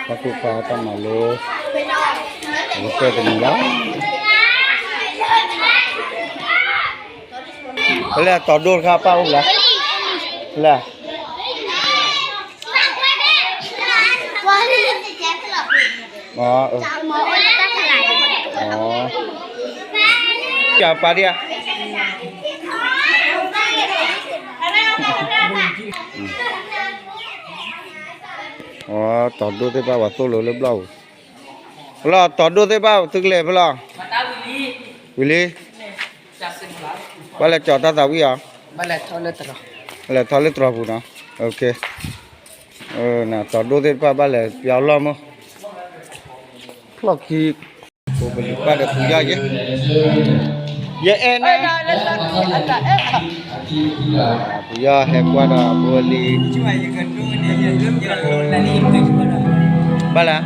တၢ်ကိၢ်ခါတၢ်မၤလိ, အကတၢၢ်တနံၤလီၤ. ပလဲၤတီၤဒိၣ်တခါပၢ်အိၣ်လဲၣ်, လဲၣ်. ပၢ်ဒံဧါ. တီၤဒိၣ်သ့ၣ်တဖၣ်ပှၤသိၣ်လိလၢဘျီၣ်ပူၤ, ဖဲလီၤ တီၤဒိၣ်သ့ၣ်တဖၣ်သုကလဲၤဖဲလီၤ, ဝံၤလံ. ဘၣ်လဲၤကၠီၤတၢ်သးဝံၣ်အီၤ, လဲၤထီၣ်လၢတြီၤပူၤနီၤ. တီၤဒိၣ်သ့ၣ်တဖၣ်ဘၣ်လဲၤပျီလီၢ်မး, ဖျီၣ်ခံ, ပလံၤပၢ်ဒီးပူၤယီၢ်ယဲ, ယအဲၣ်န့ၣ်, ပူၤယီၢ်ဟဲကွၢ်ဒီးပဝဲလံ. ဘၣ်လဲၣ်.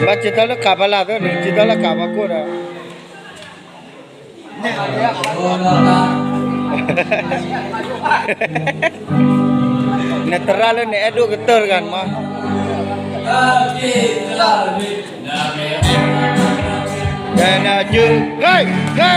ဘၣ်စံးထီၣ်လၢကးဖးလၢ်သၢန့ၣ်, စံးထီၣ်လၢကးဖးခိၣ်ဒီး နသရၣ်လၢနအဲၣ်ဒိၣ်ကတၢၢ်တဂၤန့ၣ်မး, ဟဲ, ဟဲ, ဟဲ, ဟဲ.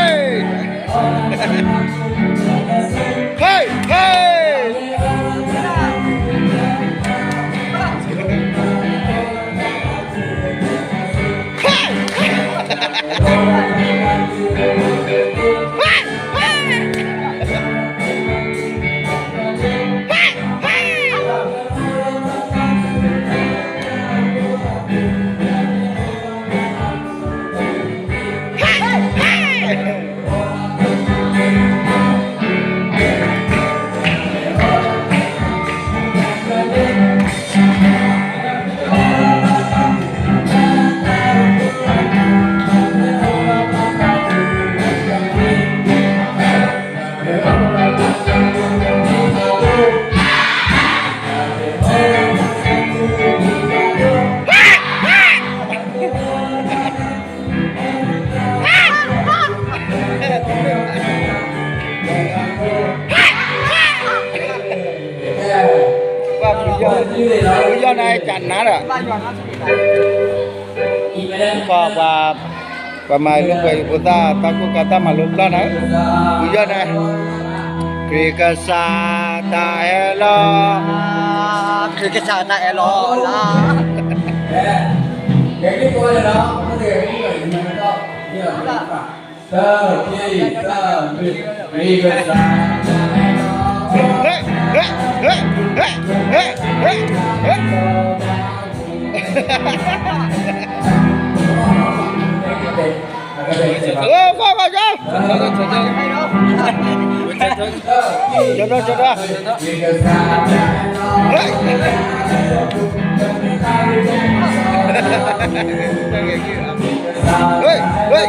ပှၤပယီၤ, ပယီၤန့ၣ်ကနၤဒီး, ပှၤ, ပှၤမၤလိပှၤဟံၣ်ဖိသၣ် တၢ်ကိၢ်ခါတၢ်မၤလိဘျီၣ်န့ၣ်, ပယီၤန့ၣ်, ခရံာ်ကစၢ်တၢ်အဲၣ်လီၤ, ခရံာ်ကစၢ်တၢ်အဲၣ်လီၤလၢ ကၠီဒီး, ကၠီဒီး, ဟဲ, ဟဲ,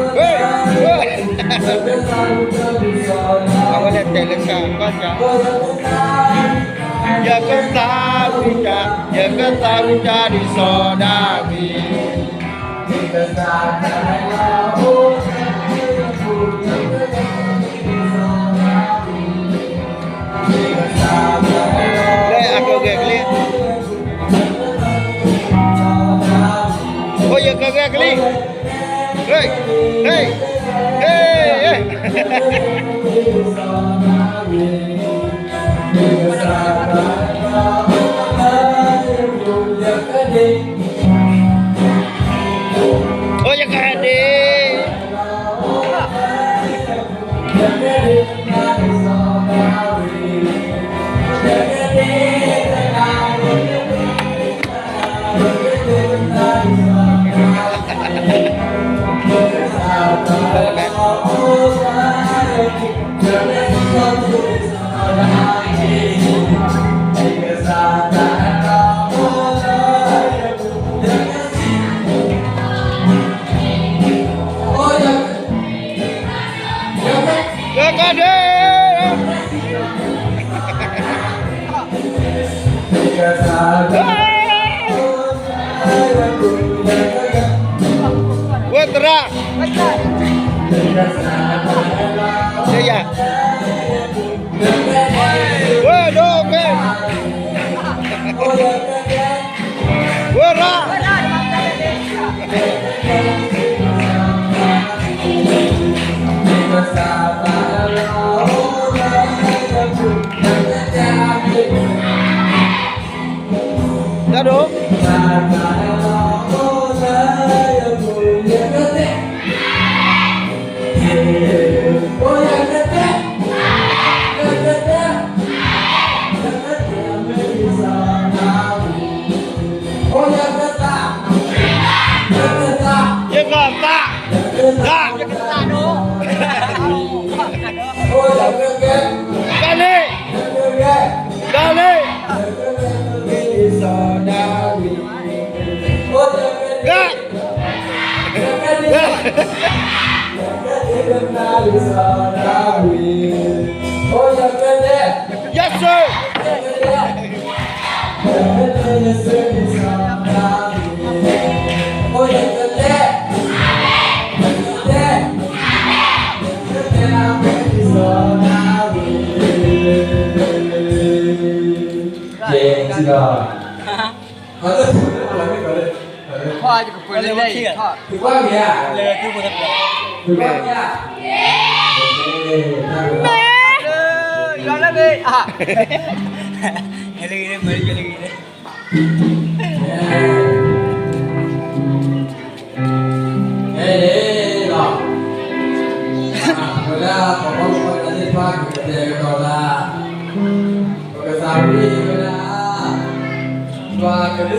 ဟဲ, အဝဲလဲၤတဲလၢကၢ်, ကၢ်ကၢ်, ယကသးဝံၣ်တၢ်, ယကသးဝံၣ်တၢ်ဒ်စီၤဒၤဝံး, လၢအကဂဲၤကလံ, အိၣ်ယကဂဲၤကလံ, ဟဲ, ဟဲ, ဟဲ, အိၣ်ယကဂဲၤဒံး ကဲကဲဒ့, ဝဲသရၣ်, ယၤ, ဝဲဒိၣ်ကဲ, ဝဲရၣ်, တၢ်ဒိၣ် ယကသး, သး, ယကသးဒိၣ်, တၢ်လံ, တၢ်လံ, ဂၤ, ဂၤ, yes sir.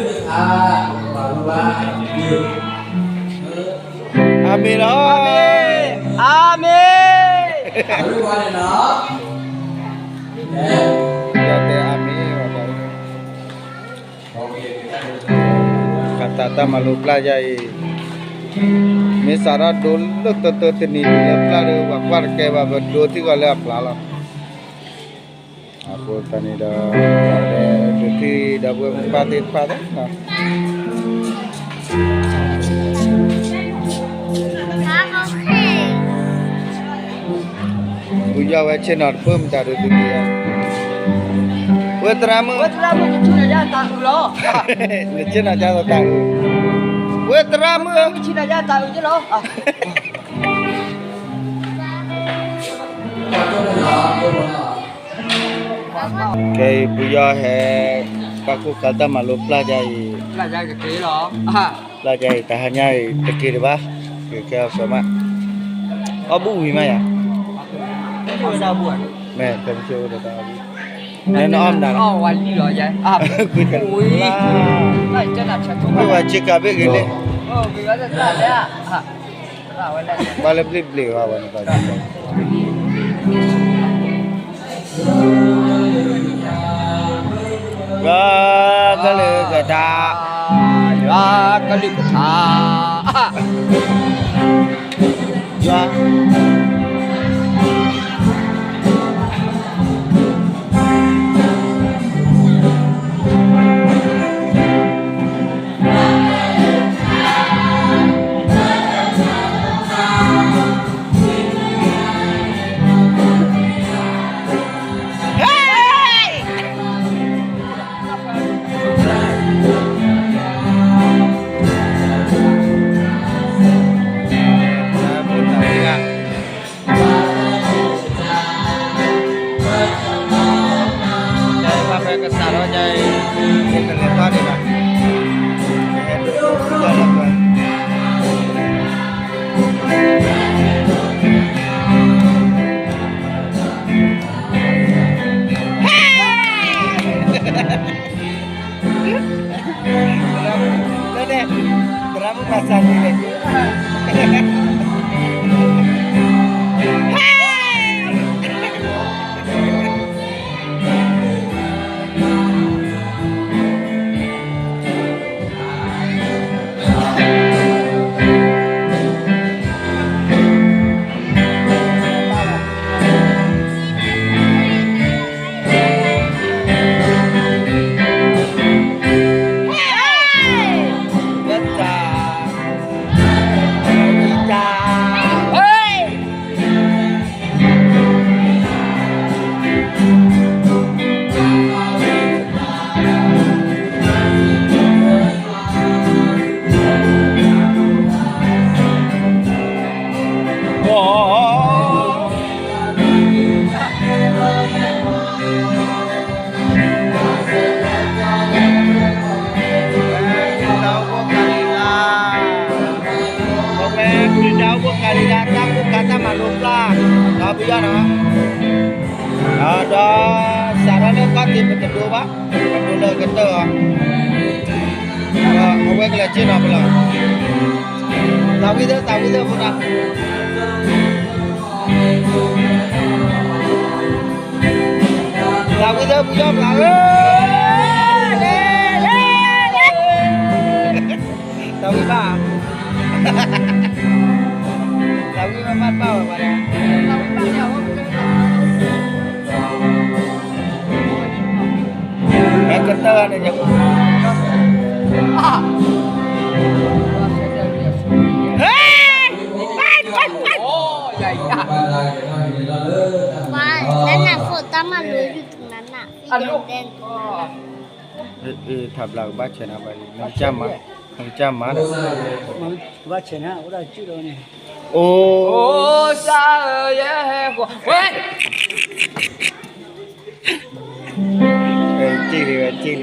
အၤမ့ၣ်လီၤ. အၤမ့ၣ်, အၤမ့ၣ်, အၤမ့ၣ်, အၤမ့ၣ်. ပှၤတၢ်တၢ်မၤလိပျၢ်ယါအံၤ, မ့ၢ်စးထီၣ်ဒိလၢတၢတၢတနံၤဒ်လၢပျၢ်ဒီး ပှၤကွၢ်တကဲဘၣ် ပဒိထံကီၢ်လၢအဖျါလီၤ. အဃိသတးန့ၣ်ဒီး ပှၤဒိထံဒီပုၢ်ဝဲၢ်မုၣ်ပၢ်သ့ၣ်တဖၣ်လီၤ. ပူၤယီၢ်ဝဲဆ့ၣ်နီၤတဖၣ်မတၤဒိးသုက့ၤယါ, ဝဲသရၣ်မုၣ်, ဝဲသရၣ်မုၣ်, နဆ့ၣ်နီၤယါသးအုး, ဝဲသရၣ်မုၣ်, ဆ့ၣ်နီၤယါသးအုးလီၤ. ခဲအံၤပူၤယီၢ်ဟဲ ပၢ်ခိၣ်ဃါတၢ်မၤလိပျၢ်ယါအံၤ, ပျၢ်ယါအံၤ တဟါညါအံၤတက့ၤဒံးဘၣ်, ကဲအီၤစၢၤမး, အီၣ်ဘူၣ်ဝံၤမးယၤ, မ့ၢ်ဖဲမ့ၢ်ဆိအိၣ်ဒီးတၢ်အီၣ်ဘူၣ်, နအီၣ်မနုၤလီၤ, ကွံာ်တၢ်လၢ်, ကွံာ်ဝဲဆ့ကၤဘ့ၣ်ဂ့ၤလံ, ဘၣ်လၢဘျ့ၣ်ဘျ့ၣ်ဝဲဝဲန့ၣ်, ယွၤကလုၢ်ကထါ, ယွၤကလုၢ်ကထါ, ယွၤ အီၤ ပဝဲဒၣ်အိၣ်ဘှံးကၤလံၤလါ, ပဝဲဒၣ်အိၣ်ဘှံးကၤလံၤလါ တၢ်ကိၢ်ခါတၢ်မၤလိပျၢ်, ဒီပုၢ်ဒီဝဲၢ်နီၤ, ဒီး စးထီၣ်လၢခီၣ်ထံးပတဒိဘၣ်, ပဒိလၢကတၢၢ်အီၤ, အဝဲကလဲၤစ့ၢ်နီၤပလီၢ်, သးဝံၣ်သၢ သးဝံၣ်သၢဖိဒၣ် သးဝံၣ်သၢ ပယီၤပှၤဧၢ, သးဝံၣ်ဘၣ်, သးဝံၣ်ဘၣ်ဘၣ်ဘၣ်ဝဲပှၤဒီး ဟဲကတၢၢ်န့ၣ် ဟဲ နနၢ်ဖိတၢ်မၤလိယူၢ်တနၤနၢ် အ့ၣ် ထါဘျါကဘၣ်ဆဲးနၤဘၣ်လံ နကစၢ်မၤ, နကစၢ်မၤဒီး ကဘၣ်ဆဲးနၤ အိၣ်ဒၣ်ကၠူၣ်ဒီးန့ၣ်, အိၣ် စၢ်ဧၢ ယဲဟဲဃီ ဝဲ က့ၢ်လံ ဝဲက့ၢ်လံ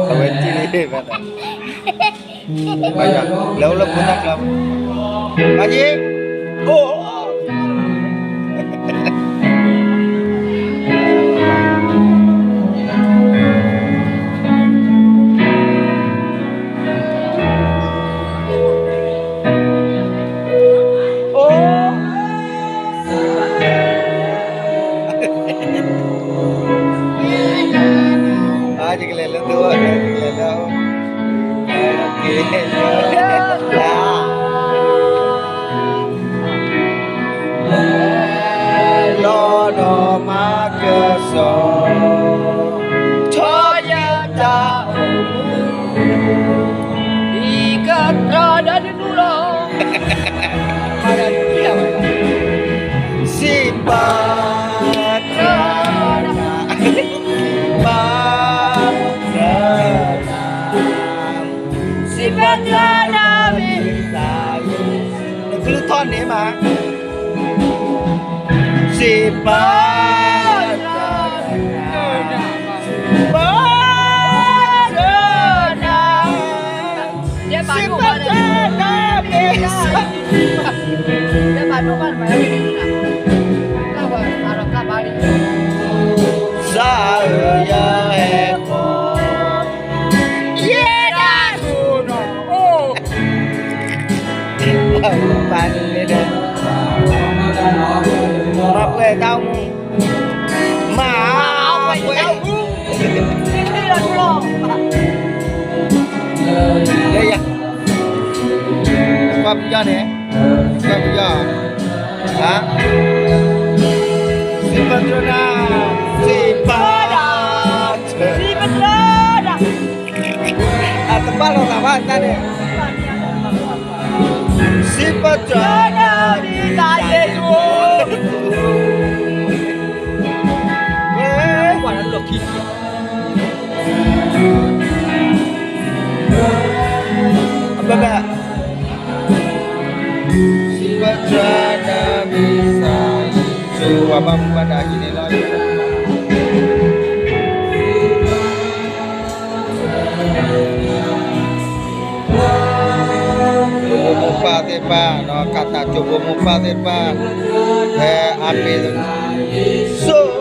အဝဲက့ၢ်လံ ဘၣ်တၢ် ဘၣ်ယွၤ လဲၤအိၣ်လၢဖိသၣ်ကျါ ဘၣ်က့ၢ် အိၣ် အိၣ် အါ ယကလဲၤလၢသုဝဲ ယကလဲၤလၢ လီၤဒီးမၤကစီၣ် ထီၣ်ယတၢ်အိၣ်မူ ဒ်ကတၢၢ်ဒီးနနူလီၤ စံးပတြၢၤနၤ စံးပတြၢၤနၤ စံးပတြၢၤနၤ မ့ၢ်သး နကလုၢ်ထီၣ်န့ၣ်မး စံးပတြၢၤနၤ စံးပတြၢၤနၤ စံးပတြၢၤနၤ မ့ၢ်သး စၢ်ဧၢ ယဟဲဃီ ယဲဒၣ်သူၣ်နီၤ အိၣ် ပၢ်န့ၣ်လဲၣ်ဒီး မၤပှဲၤတၢ်မူ မၤ ပှဲၤတၢ်မူ လၢယၤ ကွၢ်ပယီၤန့ၣ် ကွၢ်ပယီၤ ဟါ စံးပတြၢၤနၤ စံးပတြၢၤ စံးပတြၢၤနၤ အတဘၣ်လီၤသးဘၣ်တၢ်န့ၣ် စံးပတြၢၤနၤ မ့ၢ်သးယ့ၣ်ၡူး အဘၣ်ဘၣ် စံးပတြၢၤနၤ မ့ၢ်သးယ့ၣ်ၡူး ပှၤဘၣ်မူဘၣ်ဒါဟံးန့ၢ်လီၤ မိၢ်ပၢ်သ့ၣ်တဖၣ် ကးတၢ်ကၠိဖိမိၢ်ပၢ်သ့ၣ်တဖၣ် ဖဲအါမ့ၢ် ဆိ ပ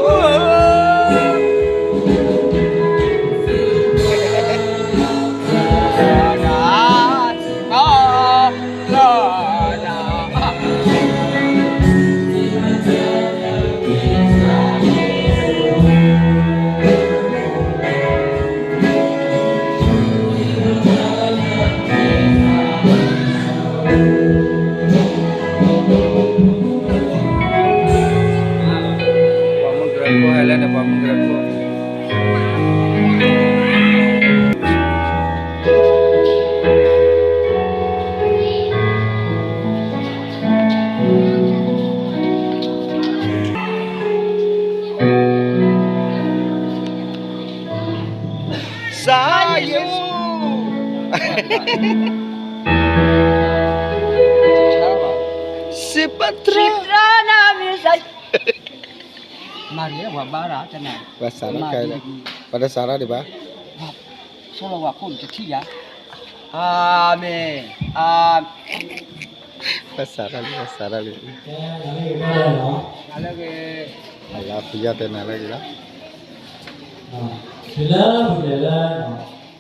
ှၤမုၢ်ကရၢခိၣ်ဟဲလၢန့ၣ် ပှၤမုၢ်ကရၢခိၣ် စၢ်ယ့ၣ်ၡူး စံးပတြၢၤ စံးပတြၢၤနမံၤစၢ် မၤရံဝဲဘါရၤတနၤ ဘၣ်စးထီၣ်ကဲ ဘၣ်တစးထီၣ်ဒံးဘၣ် ဆိလၢဝၤခိၣ်တထံၣ်ယၤ အၤမ့ၣ် အၤ ဘၣ်စးထီၣ်လံ ဘၣ်စးထီၣ်လံ နၤလၢဂ့ၤ အလါဖုယီၢ်တဲနၤလၢဂ့ၤလီၤ လၢပလဲၤလၢ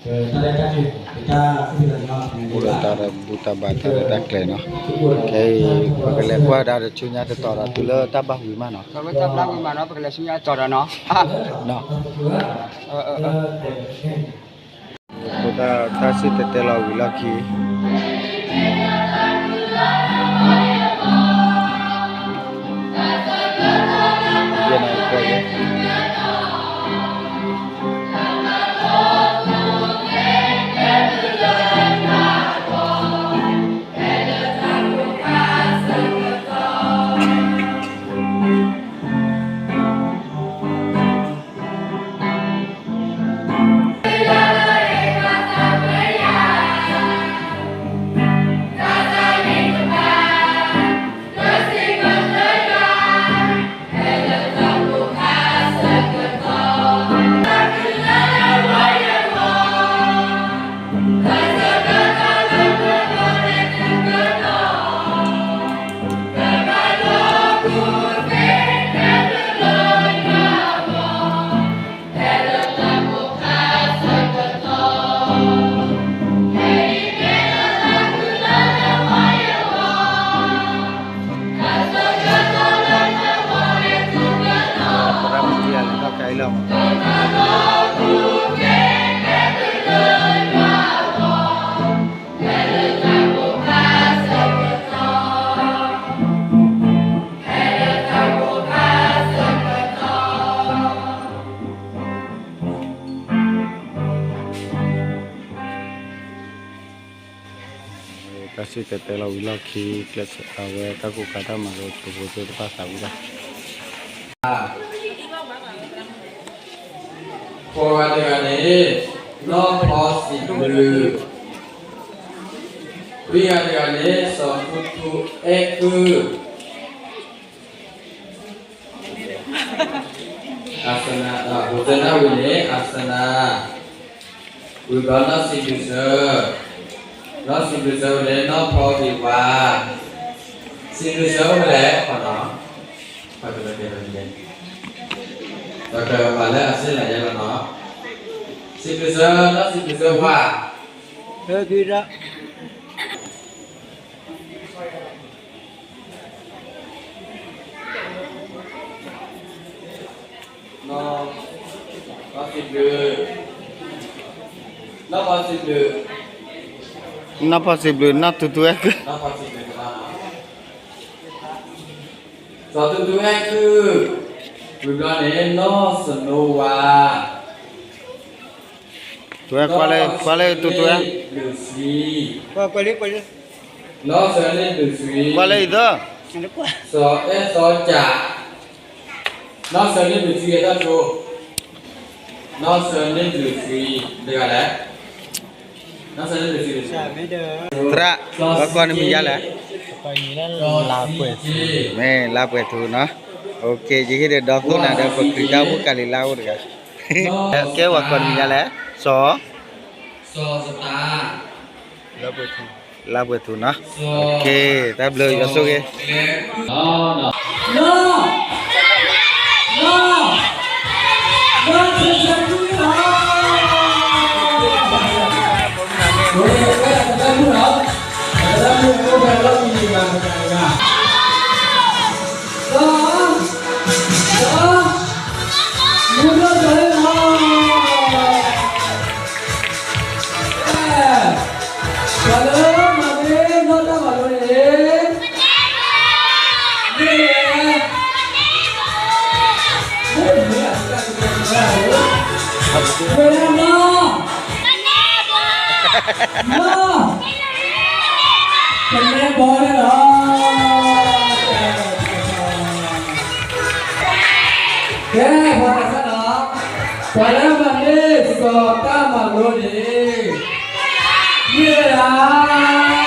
အိၣ်ဒီးတၢ်ဒီးဘူၣ်တၢ်ဘါတၢ်ရဲၣ်တၢ်ကျဲၤနီၤ, ခဲအံၤ ပကလဲၤကွၢ်ဒၣ်ဒီးဆူညါတတီၤဒီးတုၤလၢတၢ်ဘၣ်ဝံၤမးနီၤ, တၢ်ဘၣ်ဝံၤမးနီၤ ပကလဲၤဆူညါတတီၤဒီးနီၤ, အဃိတၢ်စံၣ်တဲၤတဲလီၤဝံၤလီၢ်ခံ ယဲၢ်နၣ်ရံၣ်ခွဲ တၢ်စံၣ်တဲၤတဲလီၤဝံၤလီၢ်ခံ ကျဲးစၢးအဝဲတၢ်ကိၢ်ခါတၢ်မၤလိ ပဖိသ့ၣ်တဖၣ်သးဝံၣ်တၢ် ကိးဂၤတဂၤန့ၣ် နီၢ်ဖီစံးဘျုး, လွံၢ်ဂၤတဂၤန့ၣ် စီၤထူထူအဲၣ်ကုၢ် အစနၤ, ဖိသၢနၢ်ဝံၤန့ၣ် အစနၤ, ဝံၤဘျီနီၢ်စံးဘျုးစၢၤ, နီၢ်စံးဘျုးစၢၤဝံၤန့ၣ် နီၢ်ဖီဒံးဝါ, စံးဘျုးစၢၤအိၣ်ဖဲလဲၣ် ခီနီၤ, ဖဲလဲၣ် ပှၤလၢအစ့ၣ်လၤယဲလီၤနီၤ, စံးဘျုးစၢၤ နီၢ်စံးဘျုးစၢၤဝါ နီၢ်ဖီစံးဘျုး, နီၢ်ထူထူအဲၣ်ကုၢ်, စီၤထူထူအဲၣ်ကုၢ်, ဝံၤဘျီန့ၣ် နီၢ်စနိဝါ, ကွၢ်လၢ ကွၢ်လၢထူထူအဲၣ်, ကွၢ်လၢ ကွၢ်လၢအံၤသၢ, စီၤအဲၣ်စီၤကၠး, နီၢ်စၢၤန့ၢ်ဒုးဆူယဲတၢ်ကၠိ, နီၢ်စၢၤန့ၢ်ဒုးဆူယဲတၢ်ကၠိ, တဂၤလဲၣ်, နီၢ်စၢၤန့ၢ်ဒုးဆူယဲတၢ်ကၠိ, သရၣ်, ပှၤကိးနမံၤယါလဲၣ်, မ့ၢ်လါပှဲၤထူနီၤ, ယဟ့ၣ်ဒီးဒီသိၣ်နၤဒီး ပခရံာ်တၢ်အိၣ်ဖှိၣ်ကၤလံၤလါအိၣ်တဂၤ, ကဲပှၤကိးနမံၤယါလဲၣ်, စီၤ လါပှဲၤထူနီၤ, တၢ်ဘျုးယွၤဆိၣ်ဂ့ၤ, ပှၤလၢမၤန့ၢ်နီၢ်တၢ်မၤလိန့ၣ်, မ့ၢ်, မ့ၢ်နီၢ်, နီၢ်, ကနဲဘီန့ၣ်လီၤ. ကဲ, ပှၤသးစၢ်နီၤ, ပှၤလၢမၤန့ၢ်စီၤတၢ်မၤလိန့ၣ်, မ့ၢ်ဝဲဒၣ်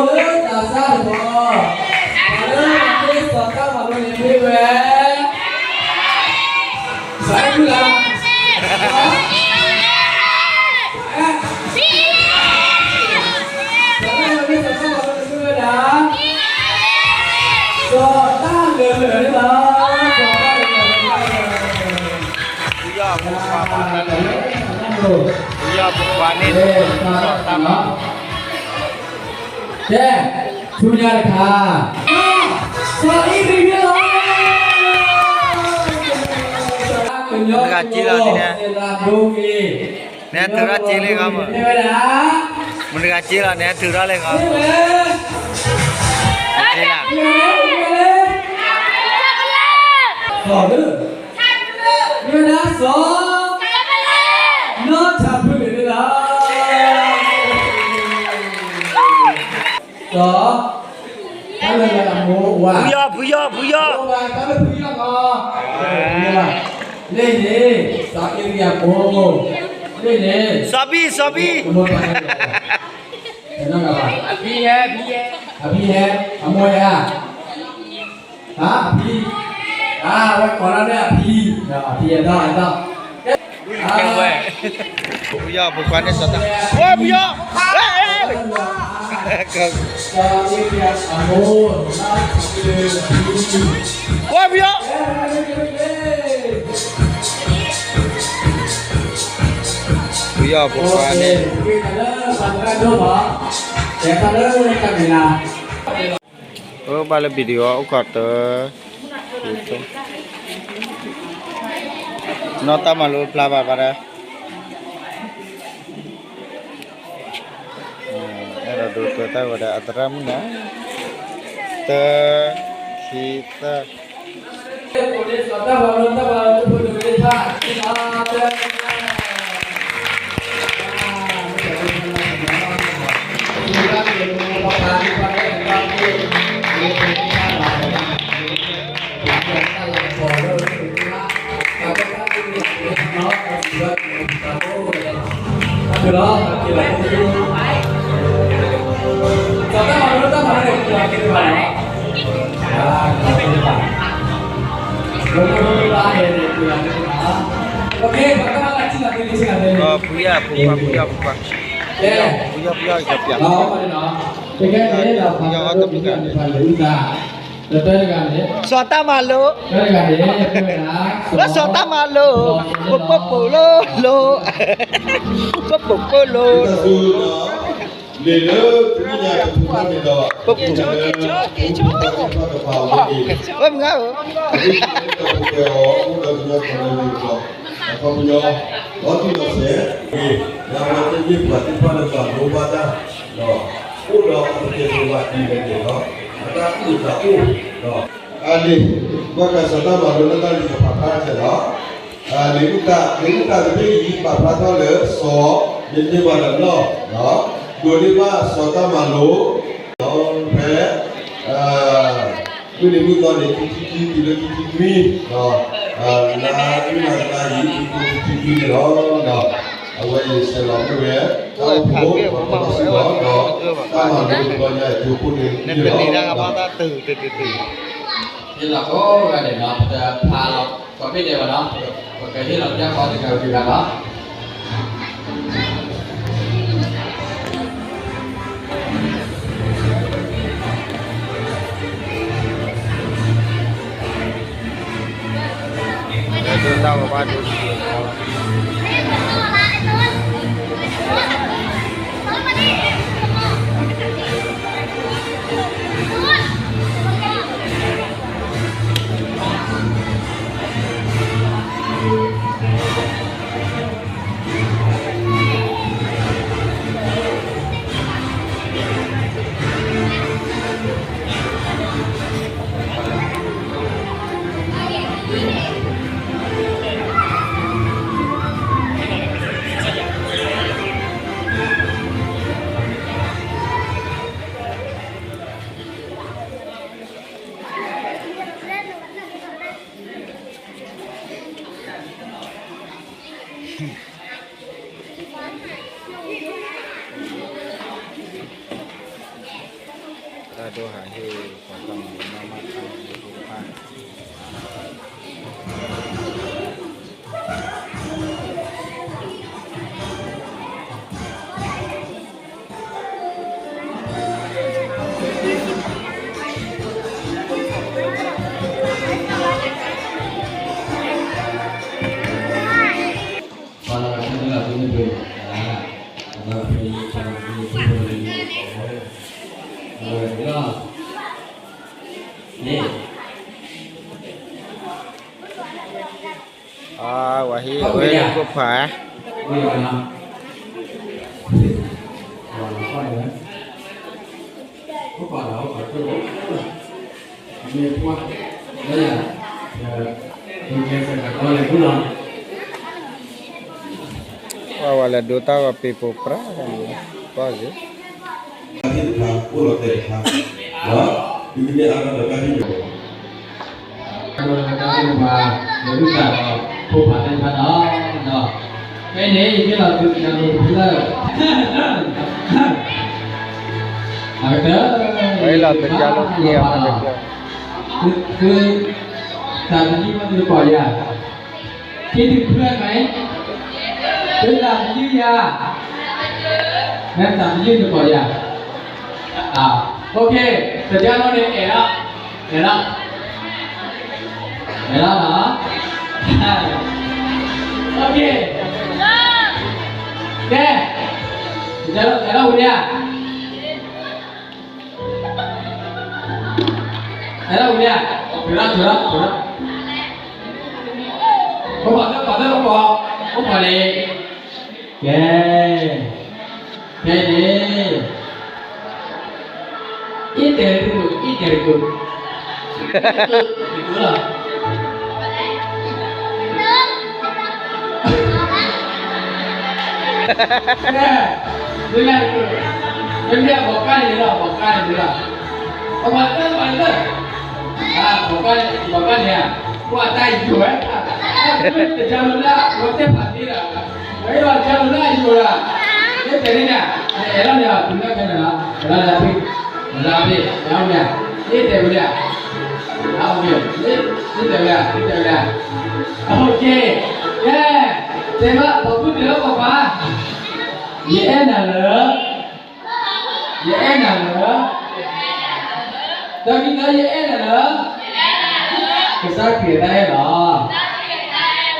လၢသးစၢ်တခီ, ပှၤလၢအမ့ၢ်စီၤတၢ်မၤလိန့ၣ်မ့ၢ်ဝဲ, စးအ့ၣ်မုၢ်လၢ်, ပှၤလၢအမ့ၢ်စီၤတၢ်မၤလိန့ၣ်မ့ၢ်ဝဲဒၣ်, စီၤတၢ်လၢာ်န့ၣ်လီၤ, စီၤတၢ်လၢာ်န့ၣ်လီၤ. ဖုယီၢ်ဖိခွါန့ၣ်, ကဲ, ဆူညါတခါ, စီၤအ့ၣ်ရံၣ်န့ၣ်လီၤ. မတဂၤစ့လီၤန့ၣ်, န့ၣ်ထုးထီၣ်စ့လံခီမး, မတဂၤစ့လီၤန့ၣ် ထုးထီၣ်လံခီ, စ့လီၤ, စီၤလၢ မ့ၢ်ဝဲဒၣ်စီၤ, နီၢ်ထးဖုန့ၣ်လီၤ. စီၤ, တၢ်လၢလၢအမိၢ်ဝါ, ဖုယီၢ်, ဖုယီၢ်, ဖုယီၢ်, တၢ်လၢဖုယီၢ်လီၤ, လၢန့ၣ်, စီၤအ့ၣ်ရံၣ်အမိၢ်, လၢန့ၣ်, စီၤဘံၣ်, စီၤဘံၣ်, အမိၢ်တၢ်, အဘံၣ်ဟဲ, အဘံၣ်ဟဲ, အဘံၣ်ဟဲ, အမိၢ်ဟဲဧါ ဟါ, အဖံ, အဝဲကိးလီၤလၢအဖံ, အဖံအဒီး, အဒီး, ဖုယီၢ်ဖိခွါန့ၣ်စီၤတၢ်, ဝဲဖုယီၢ်, ဝဲဖုယီၢ်, ဖုယီၢ်ဖိခွါန့ၣ် အဘၣ်လၢ video အိၣ်ခိးတၢ်, နီၢ်တၢ်မၤလိဖျါဘၣ်ဘၣ်ဒီး, အဲၣ်ဒိးဒိးကၢတၢ်ဝဲဒၣ်အသရၣ်မုၣ်န့ၣ်, တၢ, ခံ, သၢ ဖုယီၢ်ဖိခွါ, ဖုယီၢ်ဖိခွါ, ဖုယီၢ်, ဖုယီၢ်, ဖုယီၢ်, ဖုယီၢ်, ဖုယီၢ်, ဖုယီၢ်, စီၤတၢ်မၤလိ, လၢစီၤတၢ်မၤလိ, ပပိာ်ပိာ်လိၤလိၤ, ပပိာ်ပိာ်လိၤ, လၢတနံၤညါတပူၤဖဲန့ၣ်ဒီး, ပပိာ်ပိာ်, ဝဲမုၢ်ဧၢ, အခီပညီ, လီၤတံၢ်လီၤဆဲး, ဒီးအဝဲသ့ၣ်မ့ၢ်ပှၤသ့ၣ်တဖၣ်လၢဘၣ်လိဘၣ်တၢ်, ဒီးအိၣ်ဒီးအကတဲာ်ကတီၤဘၣ်ဒ်လဲၣ်န့ၣ်လီၤ, အတၢ်အုၣ်အသးအိၣ်, အန့ၣ်, ဘၣ်ဃးစီၤတၢ်မၤလိလၢတၢ်လံၤကပာ်ဖျါထဲလီၤ, လံာ်အုၣ်သး, လံာ်အုၣ်သးတဘ့ၣ်အံၤ ပာ်ဖျါထီၣ်လၢစီၤ, မ့မ့ၢ်ဘၣ်ဒီးနီၢ်, ဒိးန့ၢ်ဘၣ်စီၤတၢ်မၤလိ, ဒီးဖဲ မုၢ်နံၤမုၢ်သီန့ၣ် ခံဆံခံတုၤလၢခံဆံနွံ, လါအုၣ်လါသီအံၤ ခံဆံခံတုၤန့ၣ်လီၤ. အဝဲအံၤဆဲးလီၤမ့ၢ်ဝဲ တၢ်အိၣ်ဖှိၣ် ပှၤကညီစ့ၢ်ကီး ဒီးတၢ်မၤလိတဘျီညါအံၤ အကျိၤအကျဲန့ၣ်လီၤ. ယလီၤကိးဂၤန့ၣ်နီၤ ပတဖးလီၤ ကီၢ်ဘ့ၣ်ဒဲးဘၣ်နီၤ, ပကဟ့ၣ်လီၤပျၢ်ဃီတဂၤဝံၤတဂၤနီၤ. တၢ်ဒိၣ်ဟးဟ့ၣ်ပှၤတၢ်မၤမၤမၤတၢ်ဖိတဖၣ် အဝဲဟ့ၣ်ဝဲလၢခိၣ်ဖး ပှၤဝဲလၢဒိတၢ်ဂီၤပ့ၤပိာ်ပြၢ် ပှၤက့ၤ တၢ်ဒိၣ်တၢ်ဂီၤပ့ၤပိာ်ပြၢ် ဖဲန့ၣ် ယမ့ၢ်လီၤသုးကၢ်လိတဖျၢၣ် အကတၢၢ် ဝဲလီၤသုးကၢ်လိခံဂၤမၤတဖျၢၣ် သု သုသးသမံမ့ၢ်သုကိးယၤ ခံထံၣ်တဖျၢၣ်မ့ၢ် သုသးသမံယၤ မ့ၢ်သးသမံနကိးယၤ OK တကၢ်လိန့ၣ် အဲၣ်လီၤ အဲၣ်လီၤ အဲၣ်လီၤနီၤ OK ကဲ တကၢ်လိ အဲၣ်လီၤဝံၤလံဧါ အဲၣ်လီၤဝံၤလံဧါ ထုးလီၤ ထုးလီၤ ထုးလီၤ အိၣ်ပှၤသၢ ပှၤသၢ အိၣ်ပှၤ အိၣ်ပှၤန့ၣ် ကဲ ကဲန့ၣ် အံၤတဲတကုၤ အံၤတဲတကုၤ တကုၤလီၤ ကဲ ဒုးလၢတကုၤ မ့မ့ၢ်ဘီကါန့ၣ်လီၤ ဘီကါန့ၣ်လီၤ အဝဲသၢ အဝဲသၢ ဘီကါန့ၣ် ဘီကါန့ၣ်ဧါ ကွၢ်တၢ်ယိာ်ဝဲ တၢ်လၢ ဝဲသ့ၣ်ဖးသ့လီၤ ဝဲအံၤဘၣ်ကၢ်လိလၢအယိာ်လီၤ မ့ၢ်တဲန့ၣ်န့ၣ် အဲၣ်လီၤန့ၣ် တုၤလၢခဲန့ၣ်လီၤ အဲၣ်လီၤလၢအဖံ လၢအဖံ လၢအဖံ မ့ၢ်တဲဝဲဒၣ် လၢအဖံ မ့ၢ်တဲဝဲဒၣ် မ့ၢ်တဲဝဲဒၣ် OK ကဲ တဲဘၣ် ပှၤကူၣ်တၢၢ်လၢပှၤပှၤ ယအဲၣ်နၤလၢ ယအဲၣ်နၤလၢ တၢ်မံၤလၢယအဲၣ်နၤလၢ ကစၢ်ခရံာ်တၢ်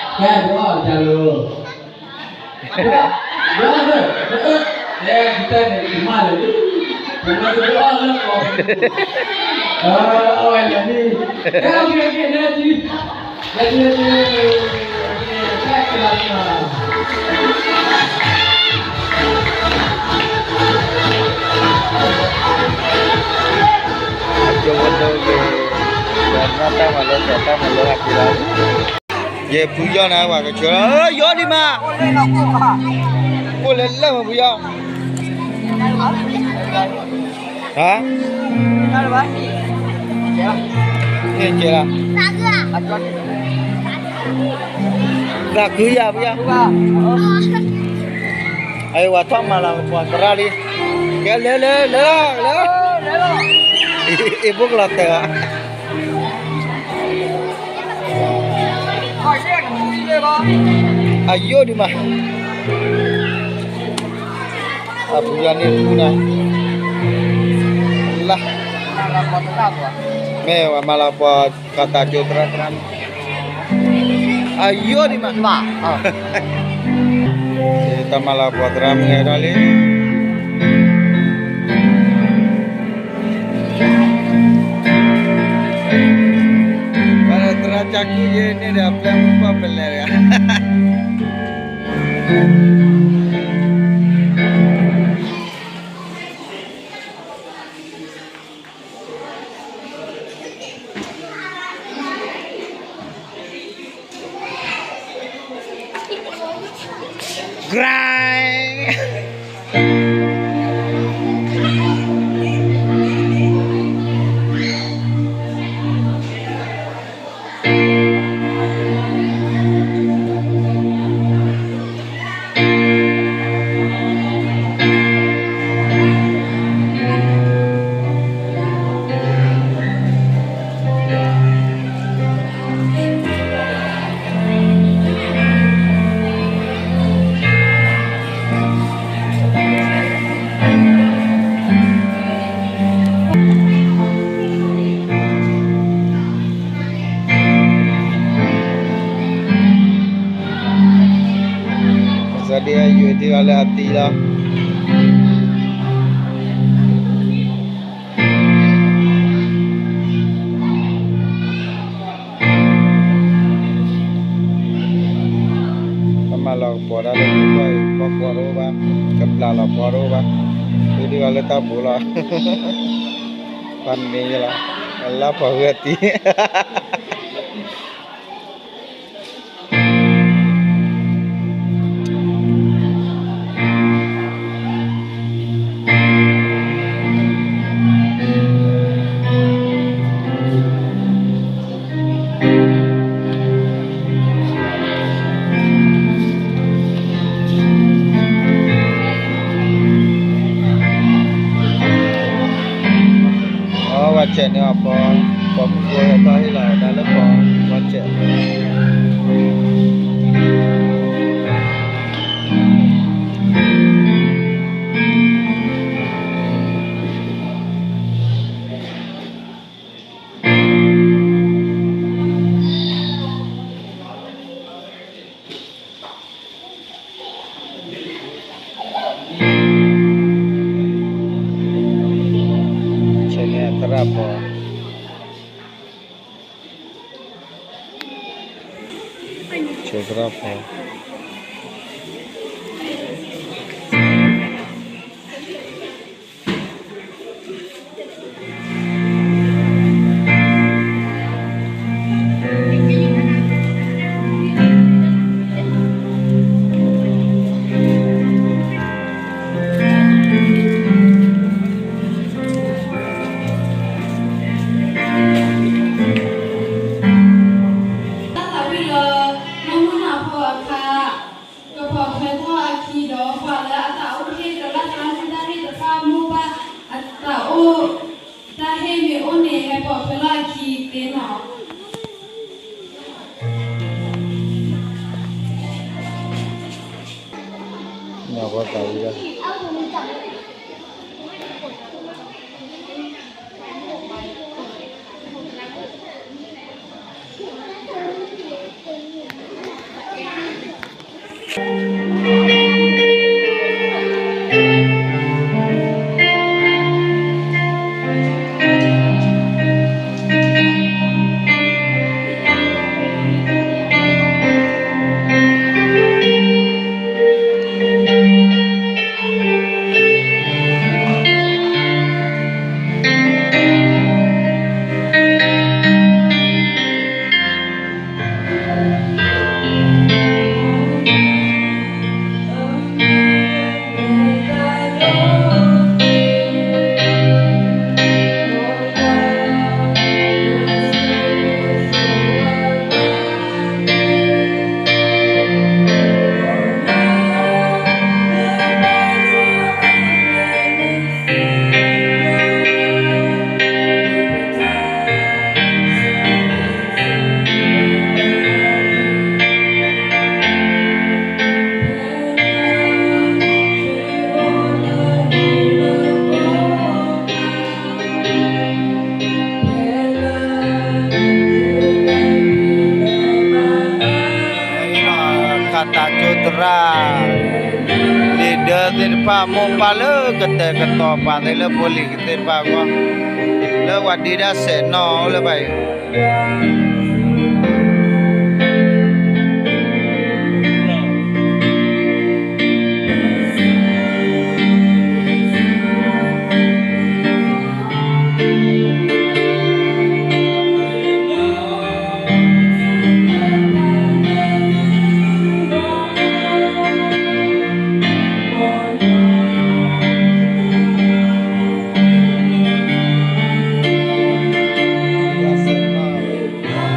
အဲၣ်လီၤ ကဲ ဒုးအီၣ်ကၢ်လိ ဒုးအီၣ်လၢ ဒုးအီၣ်လၢ အဲ ဒုးတၢ်န့ၣ် ဒုးမၤလၢ ဒုးမၤလၢဒုးအီၣ်လၢ အီၣ်ဝဲလၢန့ၣ် ကဲ OK OK နဲၣ် ကၠိဝဲဒိၣ်က့ၤ ဒီးနီၢ်တၢ်မၤလိ စီၤတၢ်မၤလိ ဟးက့ၤလီၤ ယဲဖုယီၢ်နၤ ပှၤကဆှၢလီၤ ယီၢ်ဒံးမး အိၣ်လၢလၢမးဖုယီၢ် ဟါ န့ၣ်ကဲလီၤ သးခုယၤဖုယီၢ် အဝဲထီၣ်မၤလၤကပီၤသရၣ်လံ ကဲလၢလၢလၢလၢ အ့ၣ်ဘိကလီၤတဲာ်ဘၣ် အယိၣ်ဒံးမး အပူၤယၤန့ၣ်ထူနၤ လၢ မ့ၢ်ဝဲမၤလၤကပီၤ ကသးကၠိသရၣ်သရၣ် အယိၣ်ဒံးမး တၢ်မၤလၤကပီၤသရၣ်မုၣ်ဂဲၤထီၣ်လံ သရၣ်ကၢ်ကူၣ်ယဲန့ၣ်ဒီး အပျဲၢ်မုၣ်ပှၢ်ပလဲၤတဂၤ Grind. ထံၣ်ဘၣ်လၢအသံလီၤ. ပမၤလီၤကပီၤတၢ်လၢယကီၢ်အံၤ ပီၢ်ကွီၢ်တအိၣ်ဘၣ်, ကပျၢ်လီၤပီၢ်တအိၣ်ဘၣ်, ဒုးဒုးအီၤလၢတၢ်ပူၤလီၤ. ပှၤန့ၣ်လီၤ, အလၢပှၤဂၢၢ်တံၢ် အဝဲစဲးန့ၣ်အီၤ ပှၤ, ပှၤမုၢ်ဖိဟဲထီၣ်ဟ့ၣ်လီၤဒၣ်လၢပှၤ, ဝဲစဲး ဆဲးန့ၣ်အသရၣ်ပီၤ, ဆဲးသရၣ်ပီၤ, တၢ်သးဝံၣ်လၢ နီၢ်မုၢ်နၢ်ဖိအခါ ကဖီၣ်ထွဲထီၣ်အခံဒီး ပှၤလၢအသးအိၣ်ဟ့ၣ်ဒီးလၢသရၣ်မုၣ်တၢ်ဟ့ၣ်တဖၣ် မိၢ်ပၢ်အသးအိၣ် တၢ်ဟ့ၣ်မ့ၢ်အိၣ်န့ၣ် ဟဲဖီၣ်ထွဲလီၤအခံသ့လီၤ. နၢ်ပှၤသးဝံၣ်ဒၣ် ဃးတးကၠိသရၣ် လံာ်ဒၢသ့ၣ်တဖၣ် မိၢ်ပၢ်လၢကတဲာ်ကတီၤပာ်သ့လၢဖိလံၤသ့ၣ်တဖၣ်အဂီၢ် လၢပှၤဒ့တၢ်ဆဲးနီၣ်လၢဘၣ်အံၤ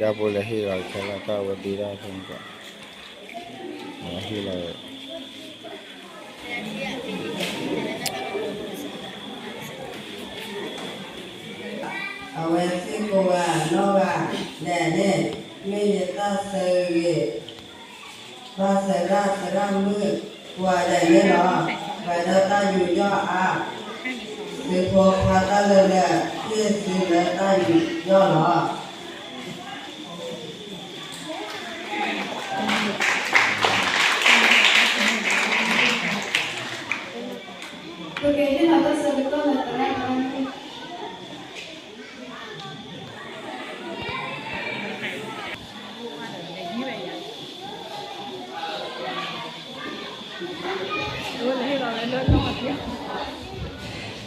တၢ်ဖိလဲၤဟ့ၣ်လီၤခဲလၢာ် တၢ်ဝဲဒ့တၢ်ဖိန့ၣ် ဟ့ၣ်လီၤ အဝဲစ့ၢ်ကီးဝဲနီၢ်ဂၤဒဲးန့ၣ် မ့ၢ်ယတၢ်ဆၢဂ့ၤ တၢ်ဆၢဒၣ်ဆၢဒၣ်မုၣ် ပှၤဒဲးန့ၣ်လီၤ. ပှၤဒီးတၢ်ယူးယီၣ်အါ သုဖိခွါတၢ်လၢလၢ ဟ့ၣ်သုလၢတၢ်ယူးယီၣ်လီၤ.